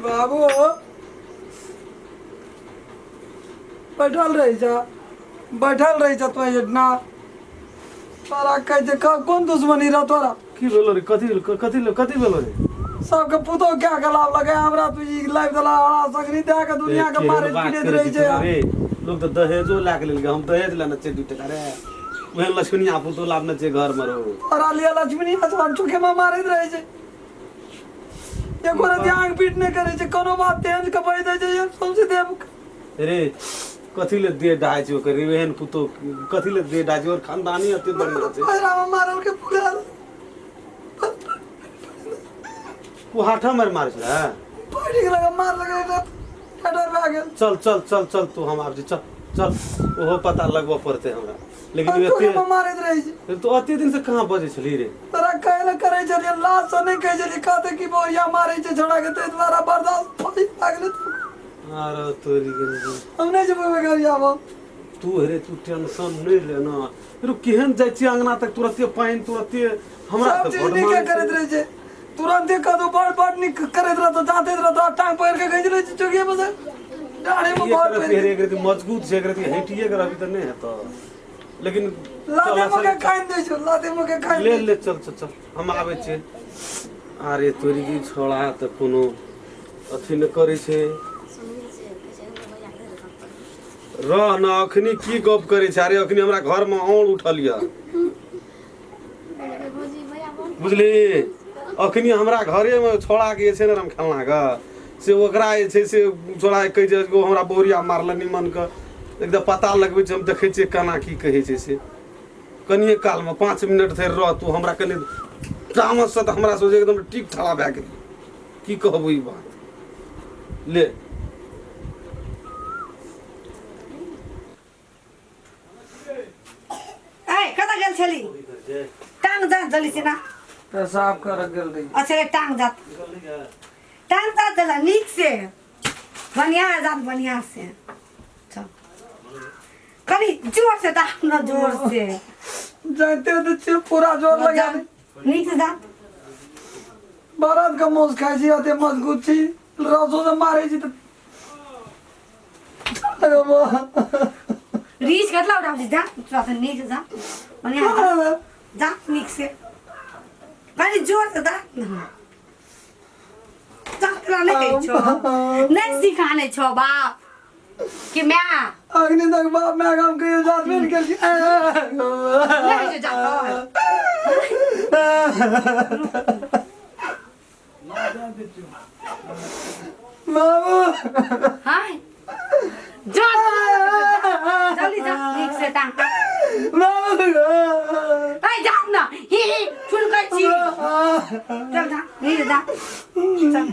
बाबू बैठल रही जा, बैठल रही जा तू एना। तोरा कहै छै कोन दुश्मनी रह तोरा? की भेलो रे? कथी भेलो? कथी कथी भेलो रे? सबके पुतोह क्या के लाभ लगे हमरा तू ई लाइफ दला हरा सगरी दए के दुनिया के मारे पीटैत रहै छै। रे लोग तऽ दहेजो लए के लेलकै, हम दहेज लेने छियै 2 टका रे। ओहन लक्ष्मीनिया पुतोह लाबने छियै घर मे रो। तोरा लिए लक्ष्मीनिया छै, चुके में मारैत रहै छै। एको रति आंग पीट नहि करै छै, कोनो बात तेज के बहि दै छै सौंसे देह। रे कथी ले देह डाहै छै ओकर रे? एहन पुतोह कथी ले देह डाहै छै? ओकर खानदानी एते बढ़िया छै। पैरा में मारल के पूरा कुहाठा मारि मारै छलै? पड़ि गेल, मार लगे डर भए गेल। चल चल चल चल तू, हम आबै छी, चल चल। ओहो पता लगबऽ पड़तै हमरा, लेकिन एते मारैत रहै छै। तू एते दिन से कहाँ बजै छलही रे? तोरा कहै लए करै छलियै, लाज से नहि कहै छलियै, कहतै कि बोरिया मारै छै छोड़ा के, ताहि दुआरे बर्दाश्त भए गेलै। आरो तोरी के हम नहि जेबै गाड़ी आबऽ। तू हेरे तू टेंशन नहि ले ना। रो केहन जाइ छियै अंगना तक तुरते पानि तुरते हमरा सब चीज नीके करैत रहै छै। तुरंते कदू बड़ बड़ नीक करैत रहतो, जाँतैत रहतो, टांग पकड़ के घींच लै छै चौकिये पर से, दाढ़ी में बहुत पेड़ एक रति मजबूत छै, एक रति हटिए के रहबी तऽ नहि हेतौ। लेकिन लाते मुके खाइन दै छौ, लाते मुके खाइन ले ले। चल चल चल, हम आबै छियै। अरे तोरी की छोड़ा तऽ कोनो अथी नहि करै छै। रह न, अखनी की गप करै छै? अरे अखनी हमरा घर मे औल उठल यऽ, बुझली? अखनी हमरा घरे मे छोड़ा के जे छै ने रमखेलना के से ओकरा जे छै से छोड़ा के कहै छै ओ हमरा बहुरिया मारल निमन के। एकदम पता लगबै छै, हम देखै छियै केना की कहै छै से। कनिए कालमे 5 मिनट धरि रह तू। हमरा कनि तामससँ तऽ हमरा सोचे एकदम ठीक ठाड़ा भए गेल। की कहबू ई बात ले। ए कतऽ गेल छली? टांग जात जली छै ना। पेशाब कर गेल रही। अच्छा रे, टांग जात, टांग जात जला नीक से, बढ़िया जात, बढ़िया से। चल कनी जोर से दाम न, जोर से। जाते तो छियै पूरा जोर लगा दे। नीक से दाम। बरद के मांस खाइ छी, अते मजबूत छी, रसो से मारै छी तऽ रीछ कतला उठाबै छी? जा थोड़ा सा नीक से जा, बढ़िया जा, जा नीक से, कनी जोर से दा। जा, तोरा नहि कहै छौ, नहि सिखाने छौ बाप कि माय? अखनी तक बाप माय हम कहियो जात नहि गेल छी। नहि होइ छौ जा। बाबू हाँ जा, जल्दी जा, नीक से ता। बाबू। ए जा न, ही ही ठुनकै छी। चल जा, नीक जा, चल।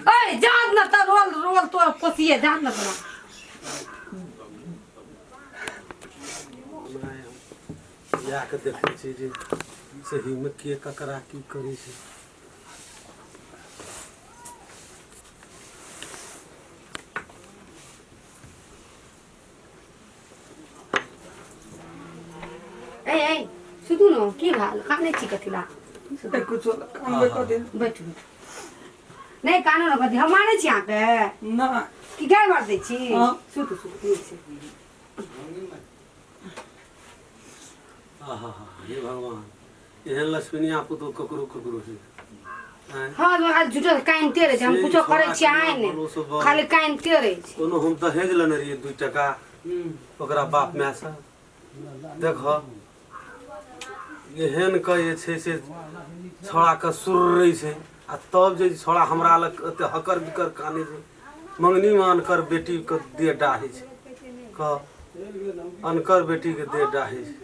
ए जा न त रोल रोल तोर पोसिए जा न तोरा। जा कऽ देखै छी जे सहीमे के ककरा की करै छै। ए ए सुतू न, की भेल? कानै छी कथी ला? कुछो कानबे कथी? बैठू बैठू। नहि कानू न कथी, हम मानै छी अहाँके। ना की गाय मार दै छी? हाँ। सुतू सुतू नीक से। आहा हे भगवान, एहन लक्ष्मीनिया पुतोह ककरो ककरो है? आँय? हाँ, तो खाली झूठो कानिते रहै छै। हम से कुछो करै छोड़ा छियै के आइ भरोसो नहि बड़। खाली कानिते रहै छै। कोनो हम दहेज लेने रहियै 2 टका ओकरा बाप माय से? देख एहन के जे छै से छोड़ा के सुर्रै छै आ तब जे छोड़ा हमरा लग एते हकर बिकर कानै छै। मंगनी मे अनकर बेटी के देह डाहै छै, कह अनकर बेटी के देह डाहै छै।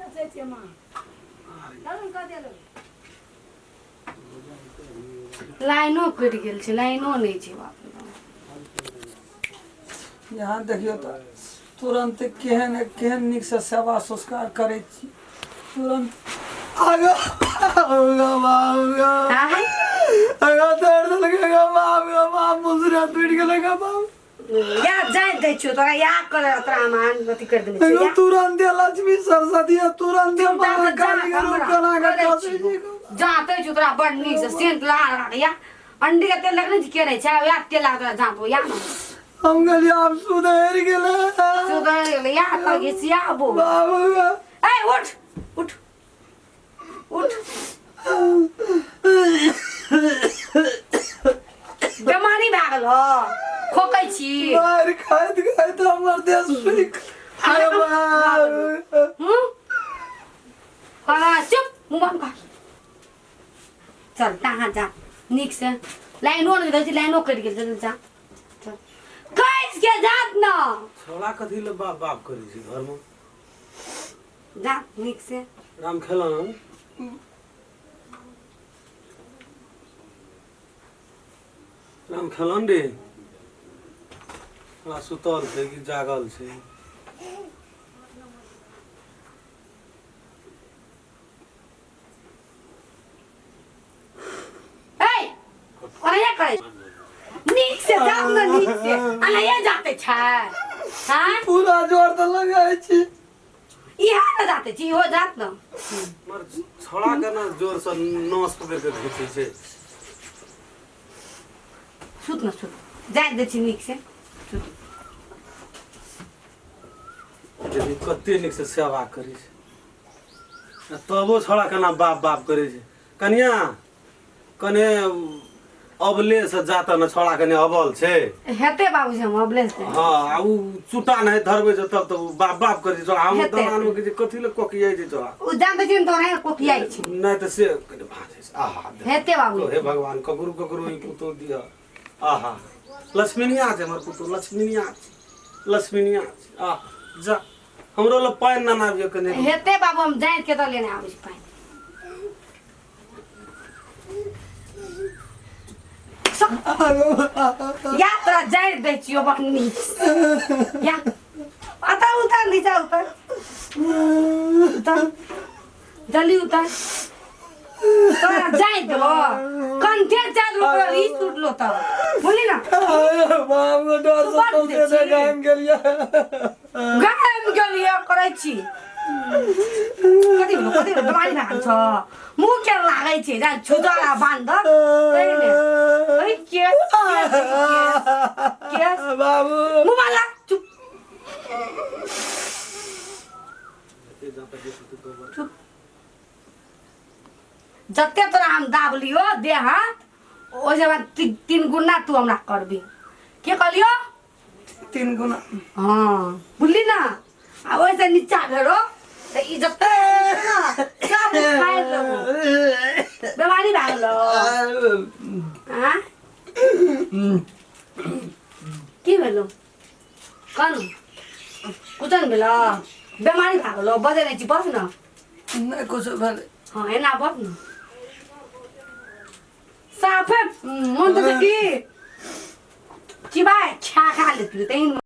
लाइनो कटि गेल छै, लाइनो नहि छै, बाप रे बाप। यहाँ देखियौ तऽ तुरन्त केहन केहन नीकसँ सेवा संस्कार करै छी, तुरन्त आगा आगा बाप गो। आँय? आगा तोड़ देलकै गो बाप गो बाप, मुसरा टूटि गेलै गो बाप। या जाय दै छियौ तोरा, या कर तोरा हम आन अथी कर देने छियौ। एगो या तुरन्ते लक्ष्मी सरस्वती आ तुरन्ते महाकाली के रूप बना के करै खसै छियौ। छै गो। जाते छियौ तोरा बड़ नीक से सेंट लगा लगा के, या अंडी के तेल लगने के रहै छै वएह तेल लागत तोरा जाँत या न हम गेलियै आब सुधरि गेलै सुधरि गेलै या तऽ घिसियाबो बाबू ए उठ उठ उठ बेमारी भए गेल हो खोकै छी मारि खाइत खाइत हमर देह सुखि अरे बाबू हूँ हाँ चुप मुँह बंद कर चल तहाँ जा नीक से लाइनो नहि रहै छै लाइनो कटि गेल चल जा चल कैस के जात न छौड़ा कथी ले बाप बाप करै छै घरमे जा नीक से राम खेलन राम खेलन रे हमरा सुतल छै कि जागल छै ए ओनाहिये करै नीक से जाउ ने नीक से अनाहिये जाते छै हाँ पूरा जोर तऽ लगाइ छी इहा ने जाते छी इहो जात ने मर छोड़ा के ना जोर से नस पकड़ के घीचै छै सुत न सुत जाय दै छी नीक से सुत देखी कते नीक से सेवा करै छै आ तबो छोड़ा केना बाप बाप करै छै कनिया कने अबले से जाता न छोड़ा कने अबल छै हेतै बाबूजी हम अबले हेतै हाँ आ उ चुटा नहीं धरबै छै तब तऽ उ बाप बाप करै छै छोड़ा हम हेतै। दलान मे कहै छै कथी ले कोकियाइ छै छोड़ा ओ जान दै छी ने तऽ ओनाहिये कोकियाइ छै नहि तऽ से कने भाँजै छै आहा देख। हेतै बाबूजी हे भगवान ककरो ककरो ई पुतोह दिअ आहा लक्ष्मीनिया छै हमर पुतोह लक्ष्मीनिया छै लक्ष्मीनिया छै आह जा हमरो लग पानि ना आबियो कने हेतै बाबू हम जानि के तऽ लेने आबै छी पानि या तोरा जारि दै छियौ बड़ नीक या उतर उतर नीचा उतर उतर जल्दी उतर तोरा जाय देबो कंठे जाय देबो तोरा रीस उठलो तऽ बुझली ना बाप रे डर से बड़ सौंसे छी। गाम गेलियै गाम गेलियै करै छी कथी भेलो कथी भेलो बेमारी भए गेल छ मुँह के लागै छै जा छुजरा बान्ध तै ने ओइ केस केस केस बाबू मुँह बान्ध ला, चुप चुप जते तोरा हम दाबलियो देह हाथ ओहिसँ बाद तीन गुना तू हमरा करबी के कहलियो तीन गुना हाँ बुझली ना आ ओहिसँ नीचा भेलो तऽ ई जते ना सब उखाड़ि लेबो बेमारी भए गेलो आँ की भेलो कहनु कुछो नहि भेलो बेमारी भए गेलो बजै नहि छी बस न नहि कुछो भेलै हाँ एना बस न साफे मन तऽ छै कि चिबाय खा खा लेती तहिन।